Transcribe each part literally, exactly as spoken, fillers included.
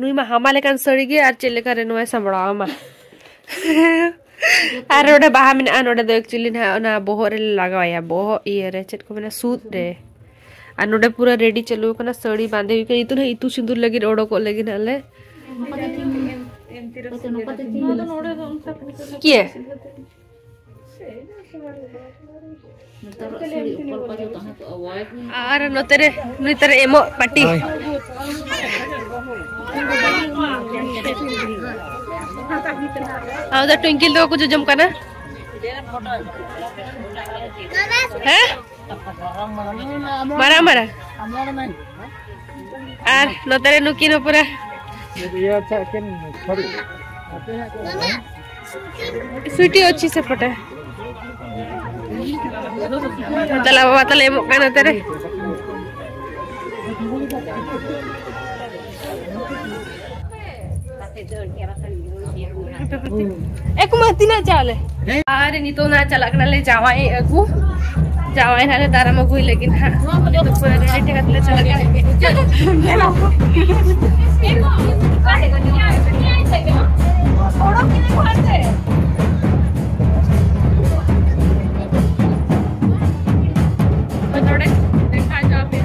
ᱱᱩᱭ ᱢᱟ ᱦᱟᱢᱟᱞ ᱟᱠᱟᱱ ᱥᱟᱹᱲᱤ ᱜᱮ, ᱟᱨ ᱪᱮᱫ ᱞᱮᱠᱟ ᱨᱮ ᱱᱚᱣᱟᱭ ᱥᱟᱢᱵᱲᱟᱣᱟ ᱢᱟ᱾ ᱟᱨ ᱱᱚᱰᱮ ᱵᱟᱦᱟ ᱢᱮᱱᱟᱜᱼᱟ, ᱱᱚᱰᱮ ᱫᱚ actually ᱱᱟᱦᱟᱜ ᱚᱱᱟ ᱵᱚᱦᱚᱜ ᱨᱮᱞᱮ ᱞᱟᱜᱟᱣᱟᱭᱟ, ᱵᱚᱦᱚᱜ ᱤᱭᱟᱹ ᱨᱮ, ᱪᱮᱫ ᱠᱚ ᱢᱮᱱᱟ, ᱥᱩᱫ ᱨᱮ᱾ ᱟᱨ ᱱᱚᱰᱮ ᱯᱩᱨᱟᱹ ready ᱪᱟᱹᱞᱩ ᱟᱠᱟᱱᱟ, ᱥᱟᱹᱲᱤ ᱵᱟᱸᱫᱮ ᱦᱩᱭ ᱠᱟᱱᱟ, ᱱᱤᱛᱚᱜ ᱱᱟᱦᱟᱜ ᱤᱛᱩ ᱥᱤᱸᱫᱩᱨ ᱞᱟᱹᱜᱤᱫ ᱚᱰᱚᱠᱚᱜ ᱞᱟᱹᱜᱤᱫ ᱱᱟᱦᱟᱜ ᱞᱮ᱾ ᱠᱤᱭᱮ? ᱟᱨ ᱱᱚᱛᱮ ᱨᱮ, ᱱᱚᱛᱮ ᱨᱮ ᱮᱢᱚᱜ ᱯᱟᱴᱤ᱾ ᱦᱳᱭ᱾ ᱟᱫᱚ ᱴᱩᱝᱠᱤᱞ ᱫᱚ ᱠᱚ ᱡᱚᱡᱚᱢ ᱠᱟᱱᱟ᱾ ᱦᱮᱸ? ᱢᱟᱨᱟᱝ ᱢᱟᱨᱟᱝ᱾ ᱟᱨ ᱱᱚᱛᱮ ᱨᱮ ᱱᱩᱠᱤᱱ ᱦᱚᱸ ᱯᱩᱨᱟᱹ ᱤᱭᱟᱹ ᱟᱪᱪᱷᱟ, ᱮᱠᱮᱱ ᱥᱟᱹᱨᱤ᱾ ᱥᱩᱭᱴᱤ ᱚᱪᱷᱤ ᱥᱮ ᱯᱚᱴᱟ᱾ ᱛᱟᱦᱞᱮ ᱵᱟᱵᱟ ᱛᱟᱦᱞᱮ ᱮᱢᱚᱜ ᱠᱟᱱᱟ ᱱᱚᱛᱮ ᱨᱮ᱾ ᱮᱠᱩᱢᱟ, ᱛᱤᱱᱟᱹᱜ ᱪᱟᱣᱞᱮ? ᱟᱨ ᱱᱤᱛᱚᱜ ᱱᱟ ᱪᱟᱞᱟᱜ ᱠᱟᱱᱟᱞᱮ ᱡᱟᱶᱟᱭ ᱟᱹᱜᱩ᱾ ᱡᱟᱶᱟᱭ ᱱᱟᱞᱮ ᱫᱟᱨᱟᱢ ᱟᱹᱜᱩᱭ ᱞᱟᱹᱜᱤᱫ ᱦᱟᱸᱜ᱾ ᱱᱤᱛᱚᱜ ᱯᱩᱨᱟᱹ ready ᱴᱷᱤᱠ ᱠᱟᱛᱮ ᱞᱮ ᱪᱟᱞᱟᱜ ᱠᱟᱱᱟ᱾ ᱱᱚᱰᱮ ᱫᱮᱠᱷᱟ ᱡᱟᱣ ᱯᱮ᱾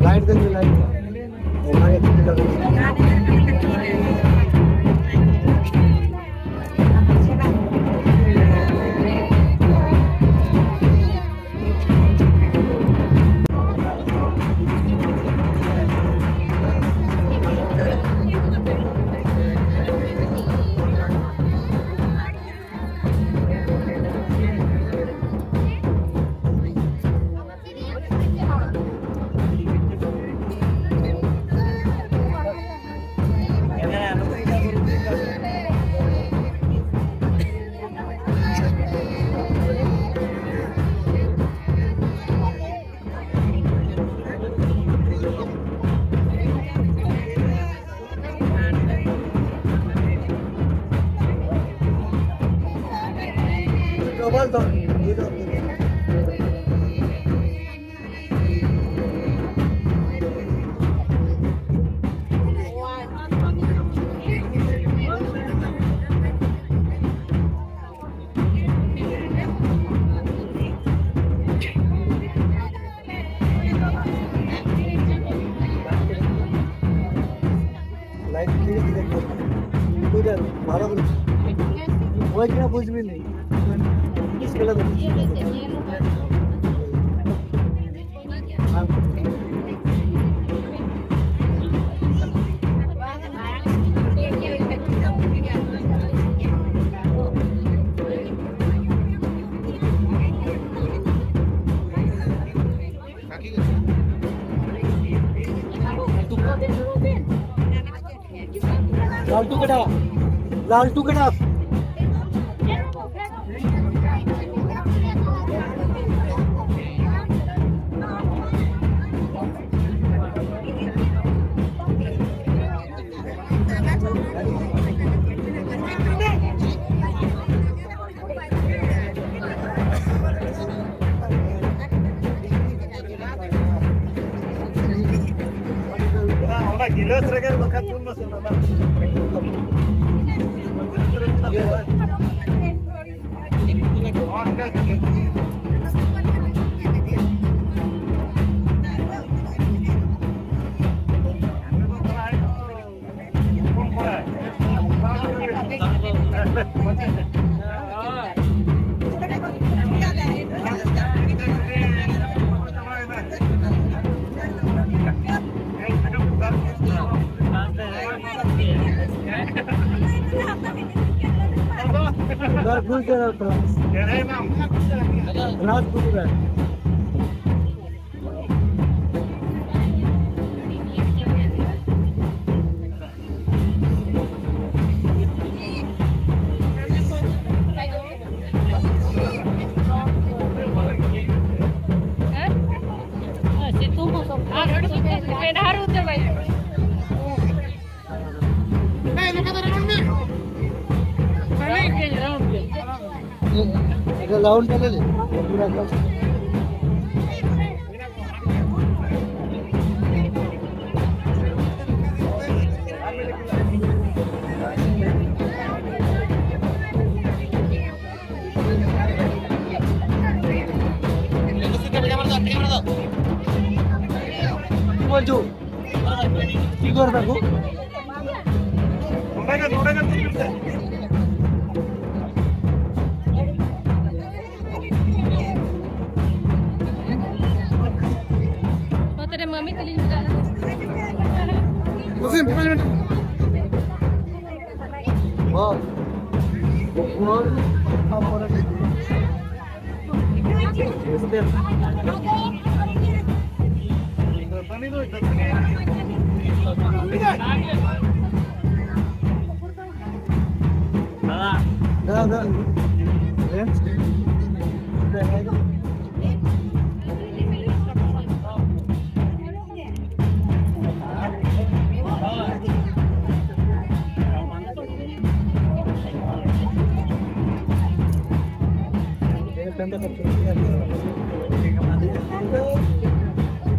ᱞᱟᱭᱤᱴ ᱫᱚ ᱞᱟᱭᱤᱴ᱾ লাইট দিয়ে দিলে বুঝা, ভালো করে। ওই কিনা বুঝবি নি। স্কেলে বুঝবি। लालटू के डाल, लालटू के डाल। ᱵᱮᱥ ᱨᱮᱜᱮ ᱵᱟᱠᱷᱟᱱ ᱯᱩᱱ ᱢᱟᱥ ᱨᱮᱱᱟᱜ ᱵᱟᱝ᱾ ᱥᱤᱛᱩᱝ ᱦᱚᱸ ᱥᱚᱠᱛᱚ᱾ ᱟᱨ ᱢᱮᱫᱦᱟ ᱨᱮ ᱩᱛᱟᱹᱨ ᱵᱟᱭ ᱧᱟᱢᱚᱜ᱾ ᱮ, ᱞᱟᱣᱩᱰ ᱜᱮ, ᱞᱟᱣᱩᱰ ᱜᱮ᱾ ᱞᱟᱣᱩᱰ ᱜᱮ, ᱞᱟᱣᱩᱰ ᱜᱮ᱾ ᱯᱩᱨᱟ ᱠᱟᱡ᱾ কি বলছো? কি করবে গো? ᱱᱚᱛᱮ ᱨᱮ ᱢᱟᱹᱢᱤ ᱛᱟᱹᱞᱤᱧ ᱢᱮᱱᱟᱜᱼᱟ᱾ ᱵᱚᱥᱤᱱ, ᱯᱟᱸᱪ ᱢᱤᱱᱤᱴ᱾ ᱵᱟᱥ᱾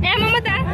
ᱦᱮᱸ, ᱢᱟᱢᱟ ᱫᱟ᱾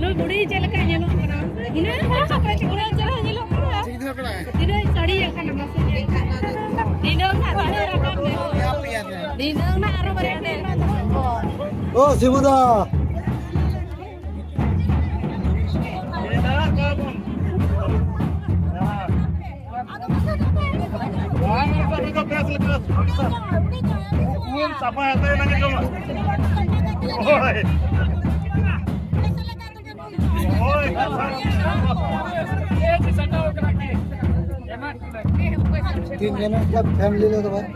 ᱱᱩᱭ ᱵᱩᱲᱦᱤ ᱪᱮᱫ ᱞᱮᱠᱟᱭ ᱧᱮᱞᱚᱜ ᱠᱟᱱᱟ? ᱦᱤᱱᱟᱹ ᱦᱚᱲ ᱪᱮᱫ ᱞᱮᱠᱟᱭ ᱧᱮᱞᱚᱜ ᱠᱟᱱᱟ? ᱛᱤᱱᱟᱹᱜ ᱥᱟᱹᱲᱤ ᱟᱠᱟᱱᱟ ᱢᱟᱥᱮ ᱧᱮᱞ ᱠᱟᱜ ᱢᱮ᱾ ᱫᱷᱤᱱᱟᱹᱝ ᱱᱟᱜ ᱵᱟᱨᱦᱮ ᱨᱟᱠᱟᱵ ᱢᱮ᱾ ᱫᱷᱤᱱᱟᱹᱝ ᱱᱟᱜ ᱟᱨᱚ ᱵᱟᱨᱦᱮ ᱨᱟᱠᱟᱵ ᱢᱮ᱾ ᱳ ᱥᱤᱵᱩ ᱫᱟ᱾ ᱵᱟᱝ, ᱱᱤᱛᱚᱜ ᱫᱚ ᱵᱮᱥ ᱞᱮᱠᱟ ᱩᱵ ᱥᱟᱯᱷᱟ ᱠᱟᱛᱮ ᱮᱱᱟᱝ ᱜᱮ ᱡᱚᱢᱟ᱾ ᱦᱳᱭ᱾ ᱦᱳᱭ, ᱠᱟᱛᱷᱟ᱾ ᱛᱤᱱ ᱡᱚᱱ ᱠᱟ ᱯᱷᱮᱢᱤᱞᱤ ᱞᱮ ᱫᱚ ᱵᱷᱟᱭ?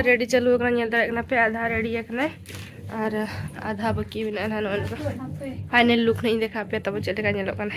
ᱨᱮᱰᱤ ᱪᱟᱹᱞᱩ ᱟᱠᱟᱱᱟ, ᱧᱮᱞ ᱫᱟᱲᱮᱭᱟᱜ ᱠᱟᱱᱟ ᱯᱮ, ᱟᱫᱷᱟ ᱨᱮᱰᱤ ᱟᱠᱟᱱᱟᱭ ᱟᱨ ᱟᱫᱷᱟ ᱵᱟᱹᱠᱤ ᱢᱮᱱᱟᱜᱼᱟ ᱱᱟᱦᱟᱜ᱾ ᱱᱚᱜᱼᱚ ᱱᱚᱝᱠᱟ ᱯᱷᱟᱭᱱᱮᱞ ᱞᱩᱠ ᱱᱟᱦᱟᱜ ᱤᱧ ᱫᱮᱠᱷᱟᱣ ᱟᱯᱮᱭᱟ, ᱛᱟᱵᱚ ᱪᱮᱫ ᱞᱮᱠᱟ ᱧᱮᱞᱚᱜ ᱠᱟᱱᱟ᱾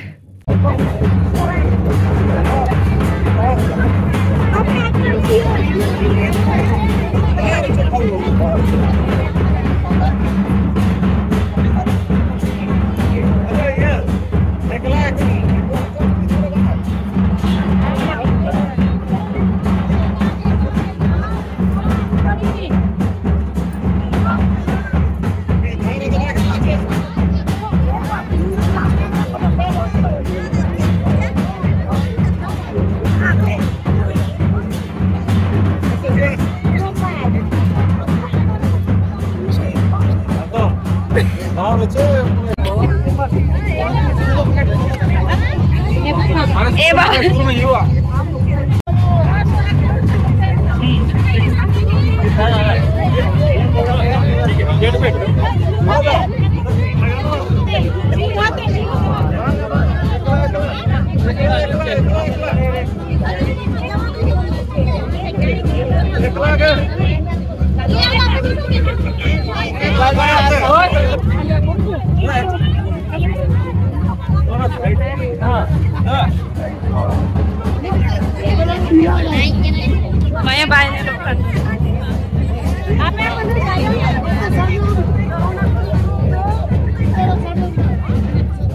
ᱵᱟᱭ ᱵᱟᱭ ᱧᱮᱞᱚᱜ ᱠᱟᱱᱟ᱾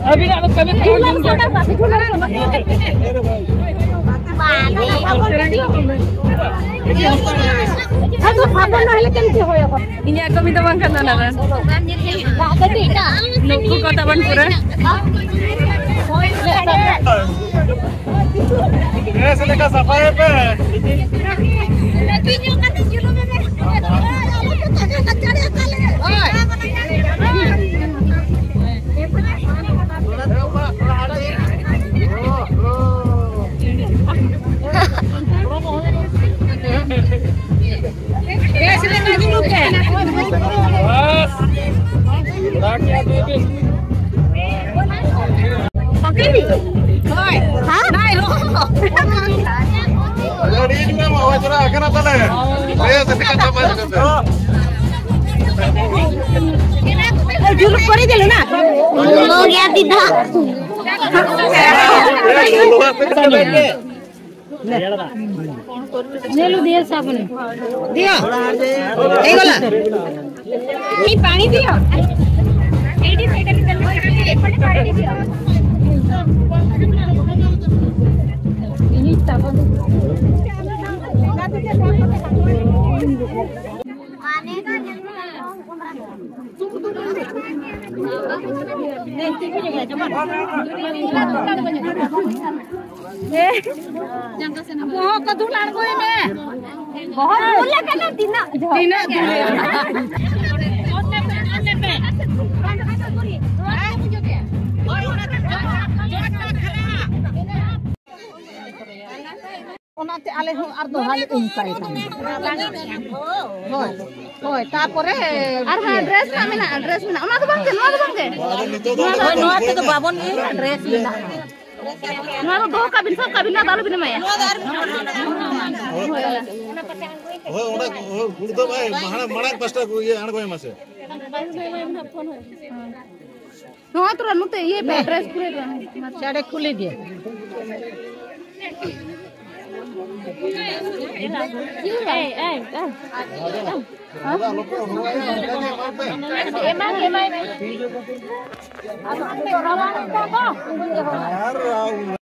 ᱟᱹᱵᱤᱱᱟᱜ ᱫᱚ ᱠᱟᱹᱢᱤ ᱠᱚ ᱦᱩᱭ ᱞᱮᱱ ᱜᱮᱭᱟ᱾ ᱟᱫᱚ ᱥᱟᱵᱚᱱ ᱱᱚᱦᱞᱮ ᱠᱟᱹᱢᱤ ᱪᱮᱫ ᱦᱩᱭᱩᱜᱼᱟ? ᱤᱧᱟᱹᱜ ᱠᱟᱹᱢᱤ ᱫᱚ ᱵᱟᱝ ᱠᱟᱱᱟ ᱚᱱᱟ ᱫᱚ᱾ ᱫᱟᱜ ᱠᱟᱹᱴᱤᱡ ᱮᱴᱟᱜ᱾ ᱱᱩᱠᱩ ᱠᱚ ᱛᱟᱵᱚᱱ ᱯᱩᱨᱟᱹ᱾ ᱵᱮᱥ ᱞᱮᱠᱟ ᱥᱟᱯᱷᱟᱭ ᱯᱮ᱾ ᱡᱩᱞᱩᱯ ᱠᱚᱨᱮ ᱫᱮᱞᱟ ᱱᱟ᱾ ᱦᱳ ᱜᱮᱭᱟ ᱫᱤᱫᱟ᱾ ᱧᱮᱞ ᱩᱫᱤᱭᱟ ᱥᱟᱵᱚᱱ᱾ ଦିଅ। ହେଇଗଲା। ଏଇ ପାଣି ଦିଅ। ଏଇଠି ସେଇଟା ବି ଦେଲେ, ଏପଟେ ପାଣି ଦିଅ। ଏଇ ସାବନ। ᱵᱚᱦᱚᱜ ᱠᱚ ᱫᱩᱞ ᱟᱬᱜᱚᱭ ᱢᱮ᱾ ᱵᱚᱦᱚᱜ ᱫᱩᱞ ᱞᱮᱠᱟᱱᱟ ᱛᱤᱱᱟᱹᱜ ᱡᱷᱚᱨ᱾ ᱛᱤᱱᱟᱹᱜ ᱫᱩᱞ? ᱚᱱᱟᱛᱮ ᱟᱞᱮ ᱦᱚᱸ ᱟᱨ ᱫᱚᱦᱲᱟ ᱞᱮ ᱩᱢ ᱠᱟᱭ ᱠᱟᱱᱟ᱾ ᱦᱳᱭ, ᱦᱳᱭ, ᱛᱟᱯᱚᱨᱮ ᱟᱨ ᱦᱮᱸ, ᱰᱨᱮᱥ ᱨᱮᱱᱟᱜ ᱢᱮᱱᱟᱜᱼᱟ, ᱰᱨᱮᱥ ᱢᱮᱱᱟᱜᱼᱟ, ᱚᱱᱟ ᱫᱚ ᱵᱟᱝ ᱜᱮ, ᱱᱚᱣᱟ ᱫᱚ ᱵᱟᱝ ᱜᱮ᱾ ᱦᱳᱭ, ᱱᱚᱣᱟ ᱛᱮᱫᱚ ᱵᱟᱵᱚᱱ ᱤᱭᱟᱹᱭᱟ, ᱰᱨᱮᱥ ᱢᱮᱱᱟᱜᱼᱟ᱾ ᱱᱚᱣᱟ ᱫᱚ ᱫᱚᱦᱚ ᱠᱟᱜ ᱵᱤᱱ, ᱥᱟᱵ ᱠᱟᱜ ᱵᱤᱱ, ᱱᱚᱣᱟ ᱫᱚ ᱟᱞᱚ ᱵᱤᱱ ᱮᱢᱟᱭᱟ᱾ ᱦᱳᱭ, ᱚᱱᱟ, ᱦᱳᱭ, ᱚᱱᱟ ᱜᱩᱲ ᱫᱚ ᱵᱷᱟᱭ, ᱢᱟᱲᱟᱝ, ᱢᱟᱲᱟᱝ ᱯᱟᱥᱴᱟ ᱠᱚ ᱤᱭᱟᱹ ᱟᱬᱜᱚᱭ ᱢᱟᱥᱮ᱾ ᱱᱚᱣᱟ ᱛᱚᱨᱟ ᱱᱚᱛᱮ ᱤᱭᱟᱹ ᱯᱮ, ᱰᱨᱮᱥ ᱠᱷᱩᱞᱟᱹ ᱯᱮ᱾ ᱪᱟᱲᱮ ᱠᱷᱩᱞᱤ ᱜᱮ᱾ ᱮᱭ, ᱮᱭ, ᱮᱭ᱾ ᱮᱢᱟᱭ, ᱮᱢᱟᱭ, ᱮᱢᱟᱭ᱾